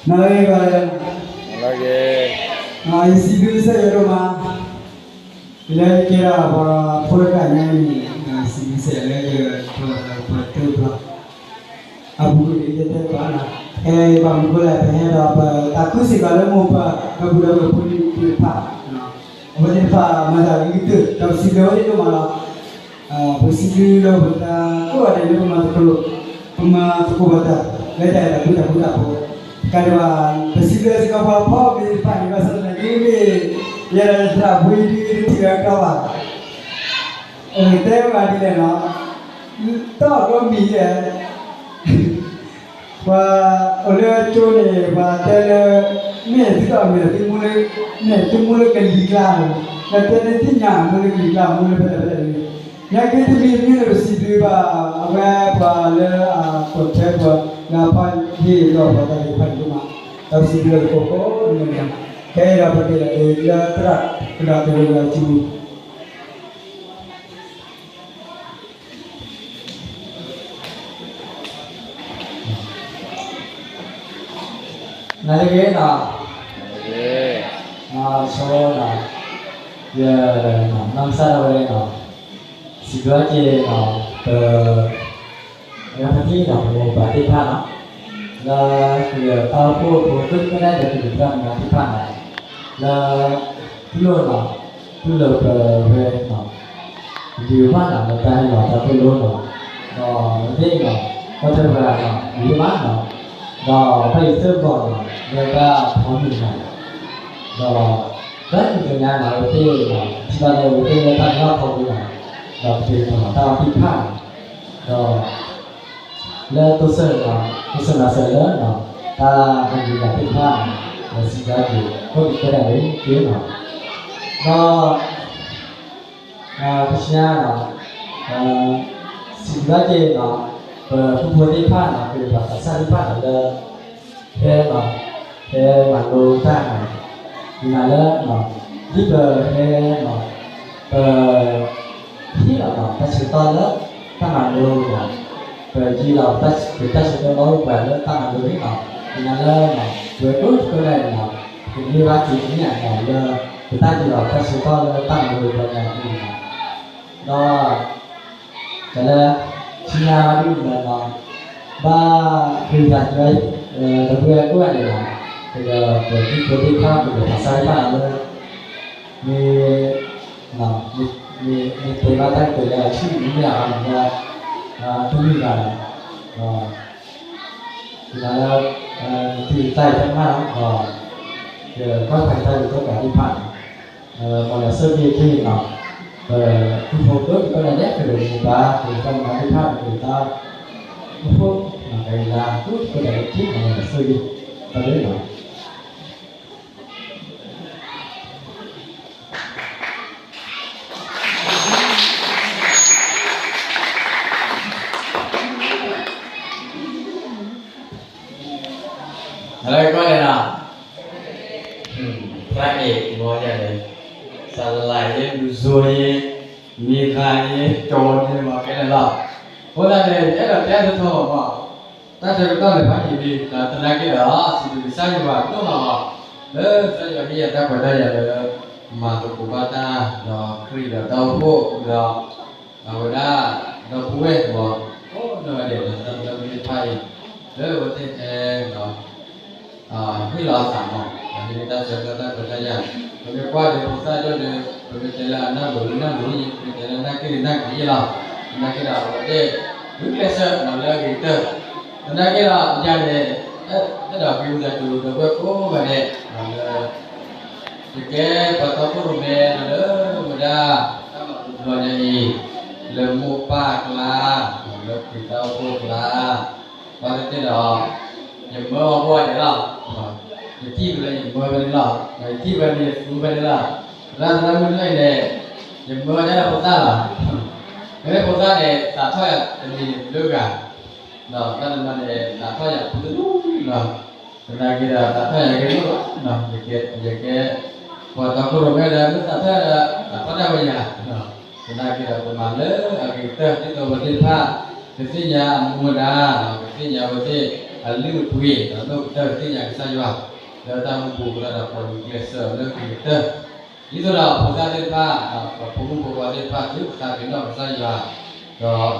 နလၢဂ့ၤဘၣ်လၢ လၢဂ့ၤ ယစံးဘျုးကစၢ်ယွၤဒိၣ်မး လၢယကဲထီၣ်ပှၤဖိတဂၤညါအံၤန့ၣ် စံးဘျုးကစၢ်ယွၤလၢယပှၤတၢၢ်ပှၤ အပူၤကွံာ်ယတဲပှၤနီၤ ဟဲဘၣ်မနုၤဃိလဲၣ် ပဟဲဒီးပသးခုစ့ၢ်ကီးလၢမိၢ်ပၢ် ဒီပုၢ်ဒီဝဲၢ်ဖိသ့ၣ်တဖၣ် အဝဲသ့ၣ်တဖၣ်မၤသးဂ့ၤကတၢၢ် ဒီးပစံးဘျုးအဝဲသ့ၣ်ဒိၣ်မးလီၤ. ပစံးဘျုးလၢပသးကိးဂၤဒဲးလၢပမၤသကိး ပမၤသကိးပသး လၢတၢ်အဲၣ်တၢ်ကွံတၢ်ဃူတၢ်ဖိး ကဒီး ပစံးဘျုးစ့ၢ်ကီးပှၤဖီၣ်က့ၤတဖၣ်န့ၣ် ဘၣ်ဆၣ်သနာ်က့မ့ၢ် ယဲဒၣ်သရၣ်ဘှံးဒုတထံၣ်အကီဘၣ် အတဲဝဲဒ်လဲၣ်နီၤ တီၢ်ကီမံၤယဲၢ် ပှၤအိၣ်လၢကၠိန့ၣ် ပှၤတဲလၢ မ့ၢ်သုတၢ်အီၣ်မ့ၢ်သုမူလၢ မ့ၢ်သုမူလၢကလံၤကျါ လၢတဲလၢသ့ၣ်ညါမူလၢကလံၤကျါ မူလၢဖဲလဲၣ်ဖဲလဲၣ်န့ၣ် နာ်က့တမံၤတမံၤန့ၣ် ပစံးဘျုးဘၣ် အဝဲပှၤလၢအပိာ်ထွဲပှၤ လၢအဖီၣ်ဟ့ၣ်လီၤပှၤတၢ်ဂ့ၢ်တဖၣ်န့ၣ်ဒိၣ်မး ဒီးပစံးဘျုးလီၤသကိးကိးဂၤဒဲး ခဲအံၤဒီးပကလဲၤတုၤလၢသရၣ်ကဒီးတရံးလၢစု နၤလၢဂ့ၤနီၤ, ဆိနီၤ, ယနီၢ်ကစၢ်ဒၣ်ဝဲနီၤ, စံးဘျုးက့ၤနီၤ ပ လၢဖါတံၢ်နီၤ ပမိၢ်ပပၢ်သ့ၣ်တဖၣ်နီၤ, လၢကယဲၢ်တၢ်အိၣ်ဖှိၣ်ဖိသ့ၣ်တဖၣ်ဒီးကလုာ်သရၣ်သမါသ့ၣ်တဖၣ်နီၤ, လၢ တူၢ်လိာ်နီၤ, တူၢ်လိာ်ပဝဲနီၤ, ဒုးဘၣ်နီၤ လၢတၢ်ဟဲလီၤတၢ်သိၣ်လိနီၤ, ဒီးသ့ၣ်နီၤ ကီၢ်ထွဲပှၤနီၤ ဒုးဘၣ်နီၤ, ဒီးဘၣ်ယိၣ်သ့ၣ်ဘီၣ်နီၤ လၢတၢ်ဖီမုၢ်နီၤ, ဒီး လၢနံၤတနၤနီၤ အဝဲသ့ၣ်နီၤ ထံၣ်ဘၣ်လၢအဝဲသ့ၣ်လၢတၢ်လီၢ်ခီပူၤနီၤ, ဒီးပက့ၤပနီၤတၢ်အီၣ်သ့ၣ်တဖၣ်နီၤ, ဒီး လၢတိစၢၣ်နီၤ တိစၢၣ်မၤစၢၤလၢနီၤ တၢ်ဟဲနုာ်လီၤသ့ၣ်တဖၣ်နီၤ, ဒီးစံးဘျုးက့ၤ ခိၣ်ကတၢၢ်ဒၣ်ဝဲက့ၤနီၤ, ဒီး ပဆါနီၤ စံးဘျုးက့ၤနီၤ ပပုၢ်ဖိသ့ၣ်တဖၣ်နီၤ ပပှၤသးစၢ်သ့ၣ်တဖၣ်နီၤလၢ ဟဲနီၤ ဟဲမၤလိတၢ်နီၤ, ယနာ်လၢ ဒ်ပဟဲနီၤ ပ ဟ့ၣ်လီၤနီၤ တၢ်ဆၢကတီၢ်လၢ တၢ်မၤလိနီၤ, ပယံာ်လီၤ ပတၢ်ဆၢကတီၢ်လၢပှၤလၢတၢ်မၤလိန့ၣ်နီၤ, ယနာ်လၢ ပဝဲကိးတကိးဒၣ်အံၤနီၤ ပကန့ၢ်ဘၣ်က့ၤန့ၢ်နီၤ လၢ ပတၢ်ယံာ်လီၤတၢ်ဆၢကတီၢ်လၢတၢ်မၤလိပှၤကညီန့ၣ်နီၤ, ဒီး တၢ်လၢ ဆူညါဒ်န့ၣ်နီၤ ဘၣ်ဃ့တၢ်ကွဲ ဒီပုၢ်ဝဲၢ်ကိးဂၤဒဲးနီၤ, ကဒီးပပုၢ်ဖိသ့ၣ်တဖၣ် ကဒီးပသးစၢ်သ့ၣ်တဖၣ်လၢ မ့ၢ် မ့ၢ်တဲဘၣ်တၢ်ကတိၤလၢအဆံၣ်မ့ၢ်အါမးလၢ တမ့ၢ်ဘၣ်နီၤ, ဒီး ယနာ်လၢ နသုတၢ်အံၤတမ့ၢ်နီၤ ဒီး ယကွၢ်ဖးတၢ်ယိၤကီၢ်ပှၤသ့ၣ်တဖၣ်နီၤ, မ်ယွၤဆိၣ်ဂ့ၤအခံနီၤ, ပပုၢ်ဖိကိးတကိးဒၣ်ဒဲး ကဒီးမိၢ်ပၢ် ကဒီးတၢ်မၤသ့ၣ်တဖၣ် ကဒီးတၢ် အိၣ်ဖှိၣ် ကယၤလၢ ကိးတကိးဒၣ်အခံနီၤ မ်ယွၤဆိၣ်ဂ့ၤ တၢ်ဘျုးနီၤ အလၢကီၢ်န့ၣ်နီၤ, ဖျါအံၤ မ်ယၤန့ၣ် စလၤယ့ လူၤစိၤယ့ မံၤဃာ်ယ့ ကၠီၤယ့ မၤကဲန့ၣ်လီၤ. အဃိသတးန့ၣ် ယအဲၣ်ဒိးတဲသထီဘၣ်မး တၢ်ဆၢကတီၢ်န့ၣ် ဖးယံာ်လံ ဒီးသနာ်က့ဒီး စံးဘျုးကစၢ်ယွၤဒိၣ်မးမး လၢကစၢ်ယွၤဟ့ၣ်ယၤတၢ်ခွဲးတၢ်ယာ်လၢ မၤသကိးဘၣ်တၢ် ဒီးခရံာ်ဒီးတၢ်အိၣ်ဖှိၣ်ဒီး အဝဲဒၣ် ဒီပုၢ်ဝဲၢ်မး ကိးနီၢ်ဂၤဒဲး တၢ်လၢမ့ၢ်တဖၣ်အံၤ လၢအဝဲသ့ၣ်ဟဲ ဟ့ၣ်လီၤအသးမး တၢ်ဆၢကတီၢ်တၢ်ခွဲးတၢ်ယာ်, ပမ့ၢ်ကွၢ်ဒီးဖိသၣ်ဒိၣ်န့ၣ် ပမ့ၢ်တဲလၢအနၢ်လိၤလၢနၢ်လိၤယဲ, ပမ့ၢ်တဲလၢနၢ်က့ၣ်လၢနၢ်က့ၣ်ယဲလီၤ. သနာ်က့ဒီး အဝဲသ့ၣ် ဂုာ်ကျဲးစၢးလၢအဂ့ၤကတၢၢ်, သနာ်က့ဒီး ယၤန့ၣ် အဲၣ်ဒိးဃ့ဝံသးစူၤဒီပုၢ်ဝဲၢ်ကိးဂၤဒဲးလၢ ယကဲပှၤတီခိၣ်ရိၣ်မဲလၢ လၢဝဲဒၣ် တၢ်မၤဘူၣ်တဘျီညါအံၤ လၢမိၢ်ပၢ်အကျါ, လၢခရံာ်တၢ်အိၣ်ဖှိၣ်အကျါ, ဘၣ်သ့ၣ်သ့ၣ်ဒီး ယမၢအီၤကိးဂၤဒဲးလီၤ. ယထံၣ်ဖဲလၢယမၢဖဲန့ၣ်လီၤ, ယထံၣ်ဖဲန့ၣ်ယသူဖဲန့ၣ်လီၤ. သရၣ်သရၣ်မုၣ်တဖၣ်အံၤန့ၣ် ယမၢအီၤဒ်ဒီးဖိသၣ်လီၤ. မ့မ့ၢ်ဖိသၣ်န့ၣ် သးထီၣ်ယၤတမံၤန့ၣ်တဘျုးဂၤ ဒီးတၢ်တနီၤန့ၣ် သးထီၣ်ယၤဖိတဒူၣ်လီၤ. သနာ်က့ဒီး သးထီၣ်ယၤကဲလိၣ်လီၤ. ယကဲ ယကဲ ပှၤတီခိၣ်ရိၣ်မဲဒီး မ့ၢ်သးထီၣ်ဒီး သးထီၣ်ဒၣ်ဝဲယၤ, သနာ်က့ဒီး ပမၤလၢအဂ့ၤကတၢၢ် ဒ်သိးပသ့ၣ်တဖၣ် ကသ့ၣ်ညါအမူအဒါ, ကသ့ၣ်ညါဝဲသ့ၣ်အလုၢ်အပှ့ၤ, ဒီးဒိၣ်ကတၢၢ်ကသ့ၣ်ညါကစၢ်ယွၤ လၢတၢ်မူပူၤအဃိသတးဒီး ပဂုာ်ကျဲးစၢးလၢအဂ့ၤကတၢၢ် ဒ်သိးဒီးဖိသၣ်သ့ၣ်တဖၣ်, ပဖိမုၣ်ဖိခွါသ့ၣ်တဖၣ် သုကသးပ့ၤနီၣ်ကစၢ်ယွၤ,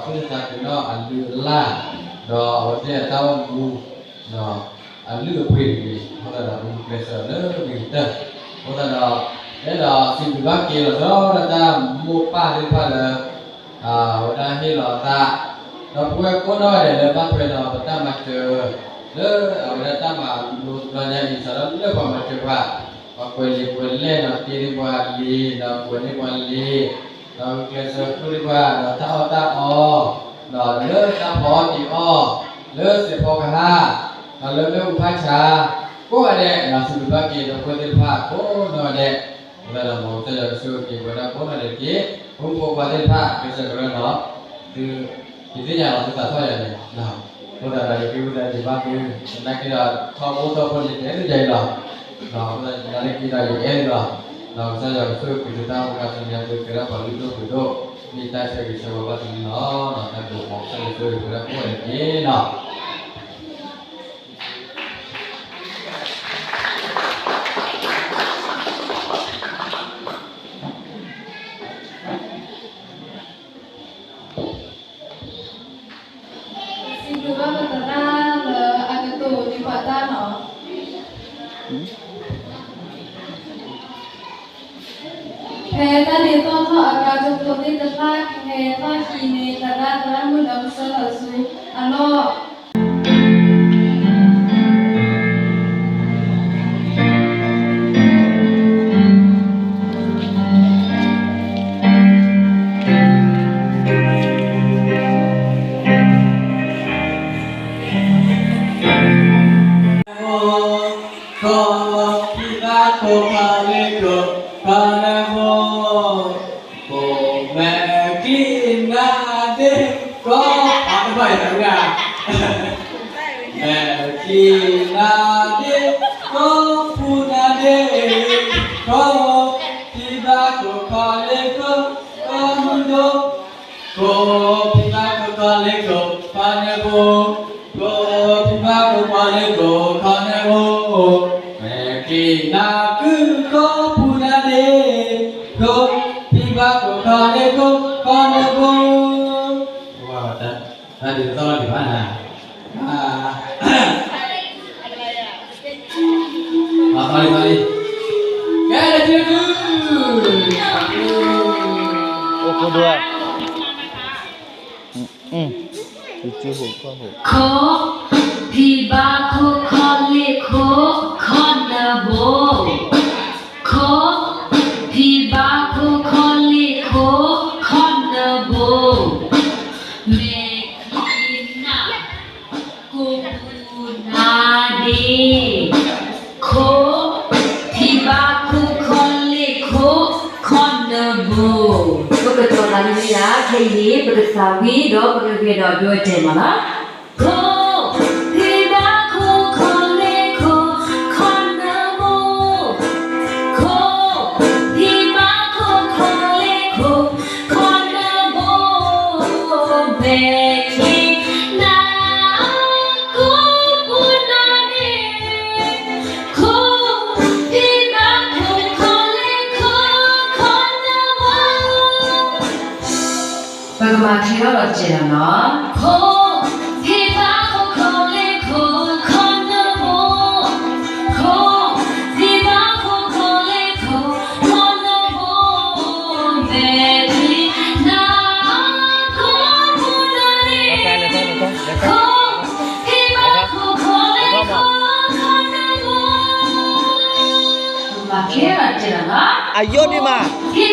ဒီးသုကသးပ့ၤနီၣ်အလုၢ်အလၢ်, ဒီးအဝဲသ့ၣ်အတၢ်အိၣ်မူ, အလုၢ်အပှ့ၤတက့ၢ်. အဃိသတးဒီး ပဂုာ်ကျဲးစၢးလၢအဂ့ၤကတၢၢ်. အဃိသတးဒီး အဲၣ်ဒိးစံးဘျုးဘၣ်က့ၤလီၤဆီဒၣ်တၢ်မိၢ်ပၢ်သ့ၣ်တဖၣ်လၢ အဝဲဒၣ်ဟ့ၣ်လီၤအသး, ဒီပုၢ်ဝဲၢ်ကိးနီၢ်ဂၤဒဲးလၢဘၣ်ထွဲဒီးပတၢ်မၤစၢၤ လၢအဝဲဒၣ်တၢ်မၤလိတဘျီညါအံၤ စးထီၣ်လၢပှၤမၤစၢၤပှၤ, ပှၤကွဲးလံာ်ကွဲးလဲၢ်ဒီးတ့န့ၢ်ပှၤလံာ်, ဒီးကွဲးန့ၢ်ပှၤလံာ်, ဒီးဂုာ်ကျဲးစၢးဃုန့ၢ်ပှၤ ဒီးတၢ်အီၣ်တၢ်အီ, ဒီးလၢတၢ်ဖီအီၣ်တ့ၤအီၣ်, လၢစဲးဖီကဟၣ်, ဒီးလၢမ့ၣ်အူဖးဆါ, ကိးဂၤဒဲး စံးဘျုးဘၣ်က့ၤဒီပုၢ်ဝဲၢ်သ့ၣ်တဖၣ်ကိးနီၢ်ဂၤဒဲး, အဃိသတးဒီးမ်ကစၢ်ယွၤကဆိၣ်ဂ့ၤက့ၤပဝဲဒၣ်ကိးနီၢ်ဂၤဒဲးတက့ၢ်. ပဖိမုၣ်ဖိခွါသ့ၣ်တဖၣ် ကစၢ်ကရၢလီၤ, သု ယသ့ၣ်ညါလီၤသုသးထီၣ်ယၤန့ၣ်, အဃိသတးဒီးယဃ့ဝံသးစူၤဘၣ်သု, သနာ်က့ဒီး ထီဘိထီဘိန့ၣ် ကဲသုယၤအံၤလီၤ, အဃိသတးနာ်သက့ဒီးယအဲၣ်သုလီၤ, ဒီးကစၢ်ယွၤကဆိၣ်ဂ့ၤက့ၤသုတၢ်အိၣ်မူ ကစၢ်ယွၤကဲထီၣ်ပှၤလုၢ်ဒိၣ်ပှ့ၤဒိၣ်, မ့ၢ်တၢ်ဆၢဂ့ၤဆၢဝါဘၣ်သုန့ၣ်လီၤ. တၢ်ဘျုးမ်ကစၢ်ယွၤဆိၣ်ဂ့ၤပဝဲဒၣ်ကိးဂၤဒဲးတက့ၢ်လီၤ. စံးဘျုးဘၣ်ပသရၣ်လၢအကတိၤဒံးပှၤတၢ်လီၤ. ဖဲတၢ်ဒ့သီၣ်ထီၣ်အကျါ ကၠိဖိသ့ၣ်တဖၣ် ကဟဲထီၣ်ဟံးန့ၢ်သရၣ်သရၣ်မုၣ်ဒီးကဆှၢလီၤဆူ အလီၢ် ခိၣ်ဖံဘါခိၣ်ခီလ့ၣ်ခိၣ် ခီနၢဘိ, ခိၣ်မဲာ်ချံနါဒ့, ခိၣ်, အတဘၣ်ယၤဝဲဒၣ်, မဲာ်ချံနါဒ့, ခိၣ်ဖူနါဒ့, ခိၣ်ဖံဘါခိၣ်ခီလ့ၣ်ခိၣ် ခီမုၢ်ဒိၣ်, ခိၣ်ဖံဘါခိၣ်ခီလ့ၣ်ခိၣ် ခီနၢဘိ, ခိၣ်ဖံဘါခိၣ်ခီလ့ၣ်ခိၣ် ခီနၢဘိ, မဲာ်ချံနါကုၢ် ခိၣ်ဖူနါဒ့, ခိၣ်ဖံဘါခိၣ်ခီလ့ၣ်ခိၣ် ခီနၢဘိ. တၢ်ဒုးသီၣ်လီၤဒံးဘၣ်နၤ, သီၣ်လီၤသီၣ်လီၤ, ကဲလၢခံတဒု, အိၣ်ခိၣ်ဒိၣ်, ခိၣ်ဖံဘါခိၣ်ခီလ့ၣ်ခိၣ် ခီနၢဘိ, ခိၣ်ဖံဘါခိၣ်ခီလ့ၣ်ခိၣ် ခီနၢဘိ, မဲာ်ချံနါ ကိၣ်ပူၤနါဒ့, ခိၣ်ဖံဘါခိၣ်ခီလ့ၣ်ခိၣ် ခီနၢဘိ. ပကတီၤသးန့ၣ်မ့ၢ်ဒၣ် ခဲအံၤန့ၣ် ပကသးဝံၣ်ဒီးပကဂဲၤဒီးဒိတဲာ်မးလီၤ. ခိၣ်ဖံဘါခိၣ်ခီလ့ၣ်ခိၣ် ခီနၢဘိ, ခိၣ်ဖံဘါခိၣ်ခီလ့ၣ်ခိၣ် ခီနၢဘိ, မဲာ်ချံနါ ကိၣ်ပူၤနါဒ့, ခိၣ်ဖံဘါခိၣ်ခီလ့ၣ်ခိၣ် ခီနၢဘိ. ပကမၤထဲထီၣ်ဒီးစဲးလီၤနီၤ. ခိၣ်ဖံဘါခိၣ်ခီလ့ၣ်ခိၣ် ခီနၢဘိ, ခိၣ်ဖံ အယိဒံးမး, အယ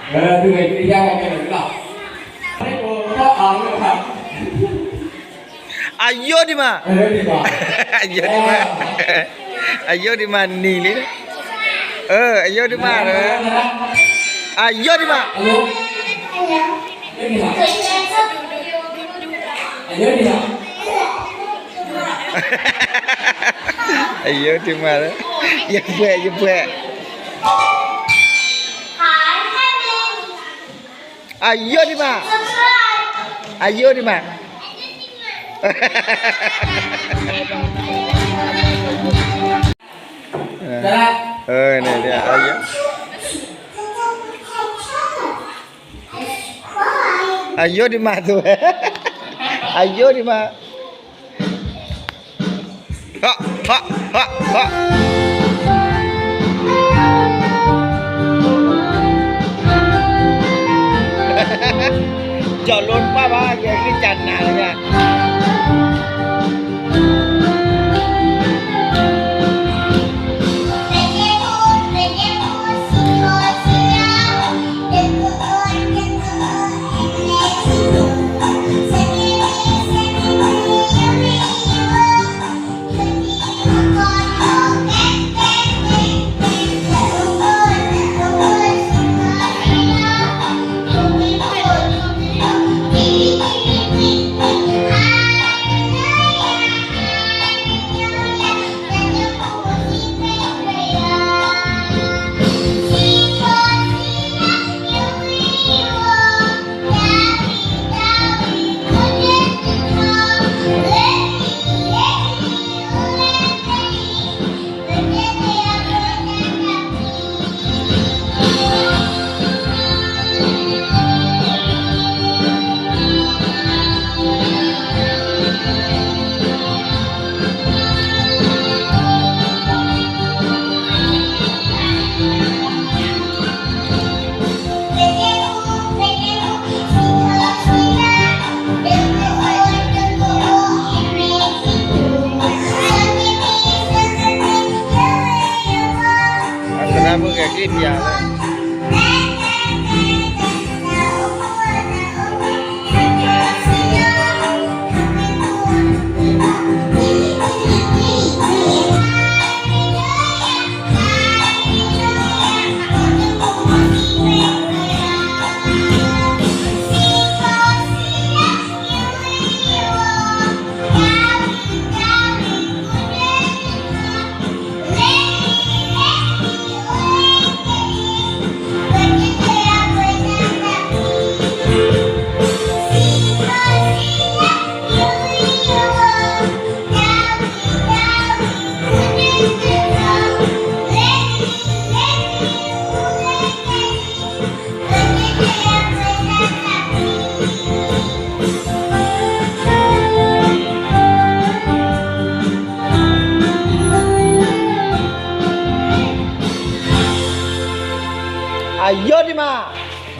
ိဒံးမး. ဒီးက့ၤဒီးက့ၤ အယိဒံးမး, အယိဒံးမး, အယိဒံးမးနံၤလံ, အယိဒံးမး, အယိဒံးမး, အယိဒံးမး, ယပှဲၤ ယပှဲၤ အယိဒံးမး, အယိဒံးမး, အယိဒံးမး, အယိဒံးမး, ကၠီၤလိတဘၣ်ဘၣ် ယဲၢ်ကစၢ်နၤလၢညါ.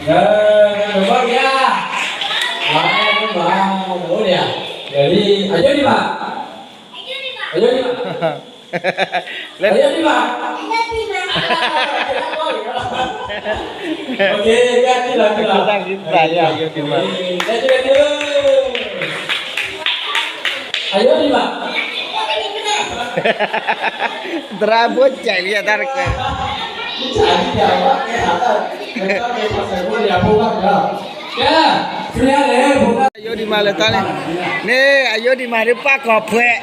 ဘၣ်ယါ, ဝါ, အိၣ်ဒံးဧါ, အယိဒံးမး, အယိဒံးမး, အယိဒံးမး, အယိဒံးမး, အယိဒံးမး, အယိဒံးမး, သရၣ်ဖိကဲလံတၢ်တကဲ, အယိဒံးမးလၢတၢ်န့ၣ်, န့ၣ်အယိဒံးမးဒ်ပၢ်ကီၢ်ဖှဲး,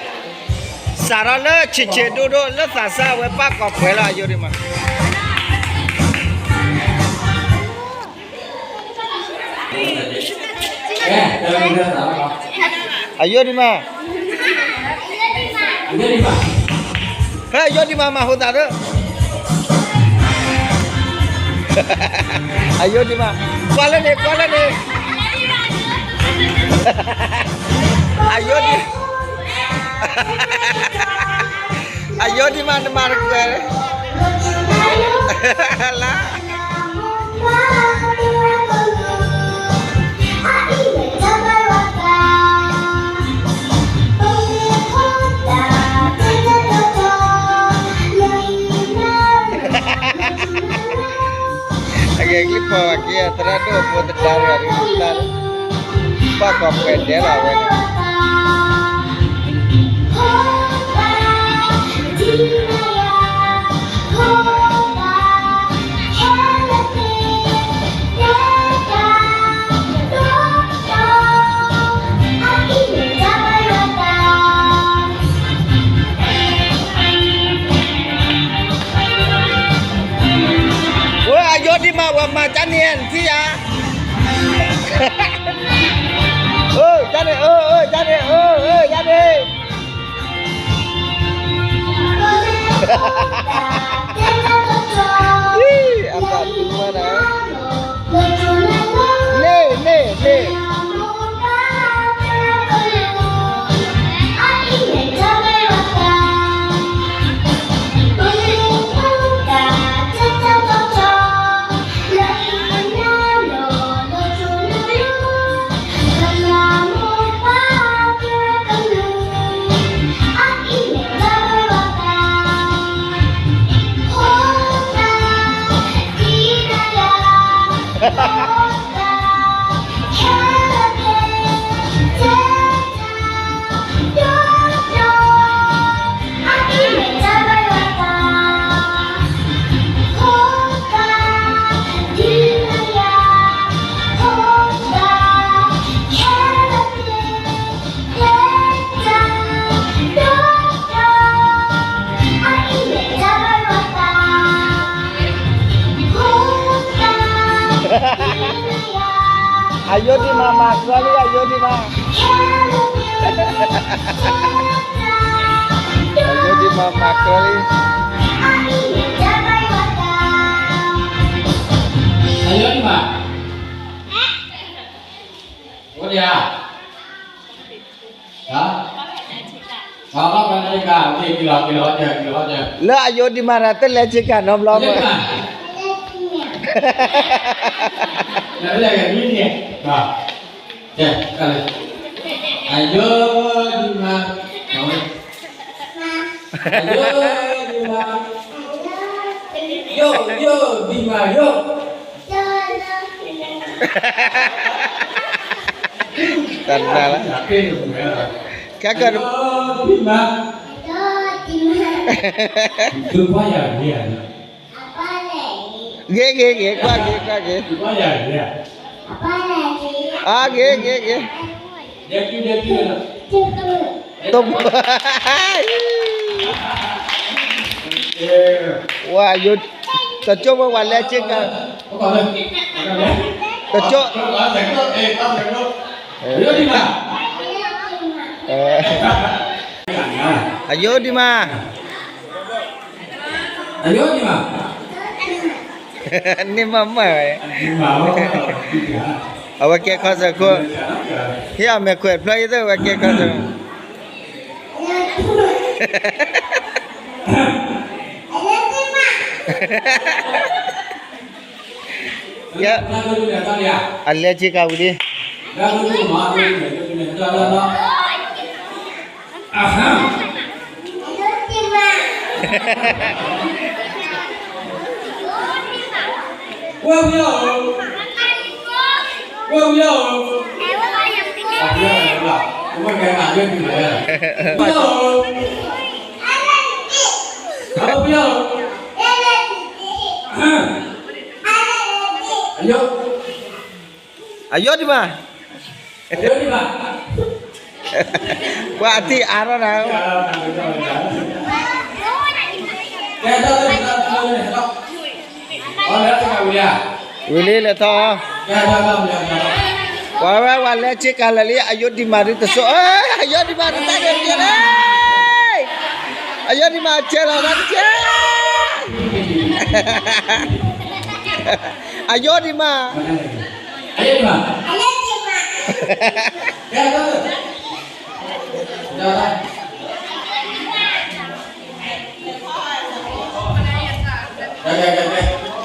စးထီၣ်လၢဆံးဆံးဒိၣ်ဒိၣ်လၢသးစၢ်ဝဲပၢ်ကီၢ်ဖှဲးလီၤ အယိဒံးမး အယိဒံးမး, ဖဲအယိဒံးမးမၤဟိသးသၢ, အယိဒံးမး, ကွၢ်လၢန့ၣ် ကွၢ်လၢန့ၣ်, အယိဒံး, အယိဒံးမးနမၤတကွဲးလၢ အဂ့ၢ်ကျိၤပှၤက့ၤသရၣ်ဒိၣ်ဖိတဒါရၤဒ်တၢ်, ပၢ်ကီၢ်ဖှဲးဒဲးလီၤဝဲန့ၣ် ဝဲအယိဒံးမး ဝဲမၤကၢ်န့ၣ်ထံၣ်ယါ, အၢ ကၢ်န့ၣ် အၢ အၢ ကၢ်န့ၣ် အၢ အၢ ကၢ်န့ၣ် အတၢ်တူၢ်မးနၤ, န့ၣ် န့ၣ် န့ၣ် အယိဒံးမး မၤကြၢးလံ အယိဒံးမး, အယိဒံးမး မၤကြၢးလံ, အယိဒံးမး, အိၣ်ဒံးဧါ, ဟါ, လၢအယိဒံးမးတၢ်တလဲၤဆ့ကၤနီတဘျီမး, အယိဒံးမး, အယိဒံးမး, ယိဒံးမး ယိ, တၢ်နၤလၢ, ခဲကၢၢ်, ဂ့ၤဂ့ၤဂ့ၤ ကွၢ်ဂ့ၤ ကွၢ်ဂ့ၤ, အဂ့ၤဂ့ၤဂ့ၤ, တ, ဝဲယိ, တကၠိဝဲဝဲလဲၤဆ့ကၤ, တကၠိ, အယိဒံးမး, န့ၣ်မးမး, အဝဲကဲခီစၢၤခိၣ်, ဟ့ၣ်အမဲာ်ခွဲးဖျၢၣ်အံၤသ့ၣ် အဝဲကဲခီစၢၤ ကဲ, အလဲၤစ့ၢ်ကီးဝံၤလံ. အယိဒံးမး, ပှၤအတံၢ်အါထီၣ်နၤ, ဝံၤလံလဲၤထီၣ်, ပှၤဝဲပှၤလဲၤစ့ၢ်ကီးလၢာ်လံ အယိဒံးမးဒုးတစိၢ်, အယိဒံးမးဒုးတၢ်ဒဲးတကဲလၢ်, အယိဒံးမးစဲလီၤတၢ်တကဲ, အယိဒံးမး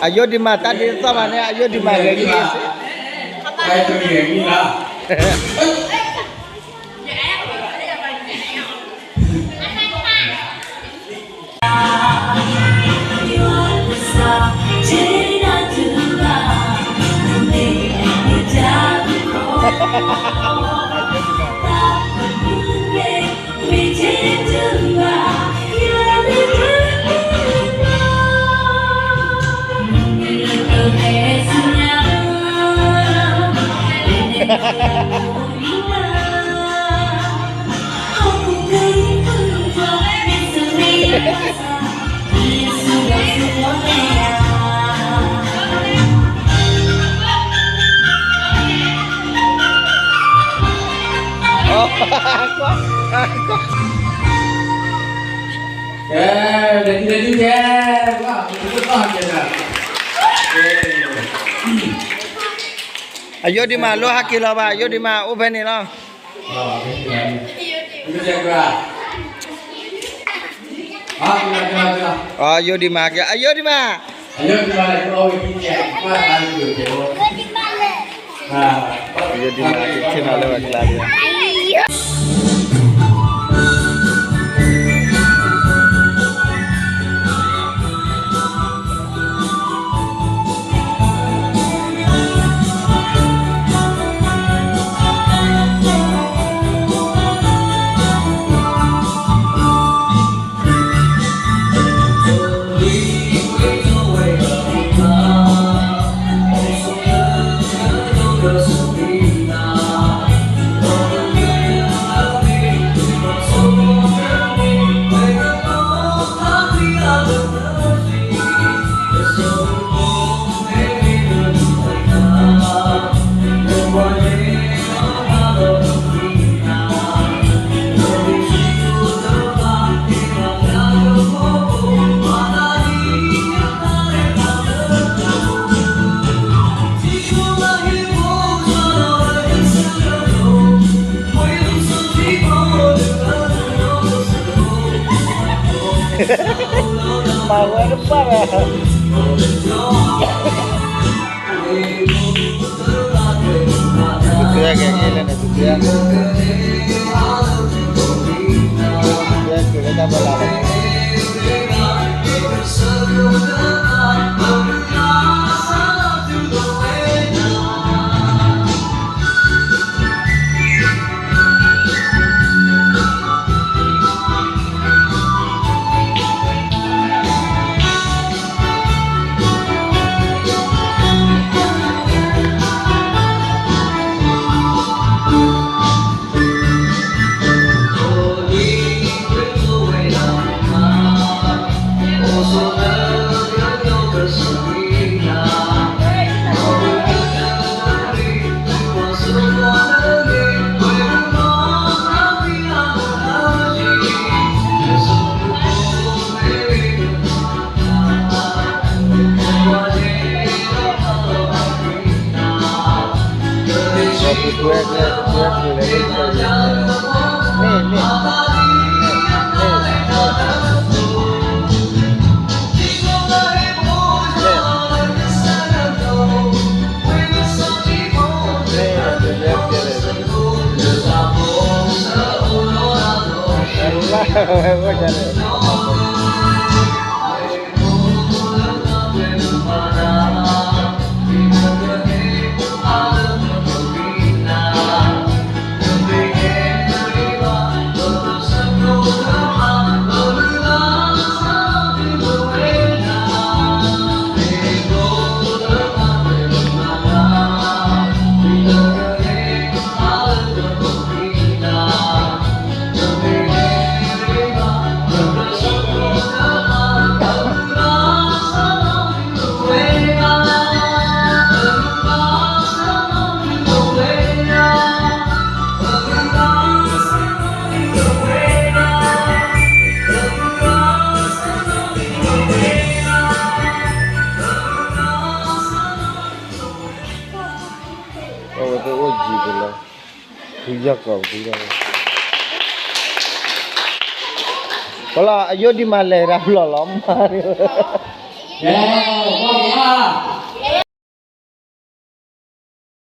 အယိဒံးမး တၢ်ဒ်သိးမးန့ၣ် အယိဒံးမးဂဲၤက့ၤ, အယိဒံးမး လိၣ်ဟဲက့ၤလီၤဘၣ်, အယိဒံးမး အိၣ်ဖဲန့ၣ်လီၤ. အယိဒံးမးက့ၤ, အယိဒံးမး, အယိဒံးမးက့ၤ ထံၣ်နၤလၢဝဲကျါလံ. ပှၤဝဲတပှၢ်ဘၣ်. သုးက့ကဲက့ၤလၢန့ၣ် သုးက့, သုးက့က့ၤလၢတၢ်ဘၣ်လၢ်လီၤ. ဝဲအိၣ်ဒ်န့ၣ် အဝဲသ့ၣ်အိၣ်ယံၤကလီၤ, ဖုယီၢ်ကီးဖုလီၤ, ပလီၤအယိၣ်ဒံးမးလဲၤတၢ်ပလီၢ်လီၤမး, ကဲ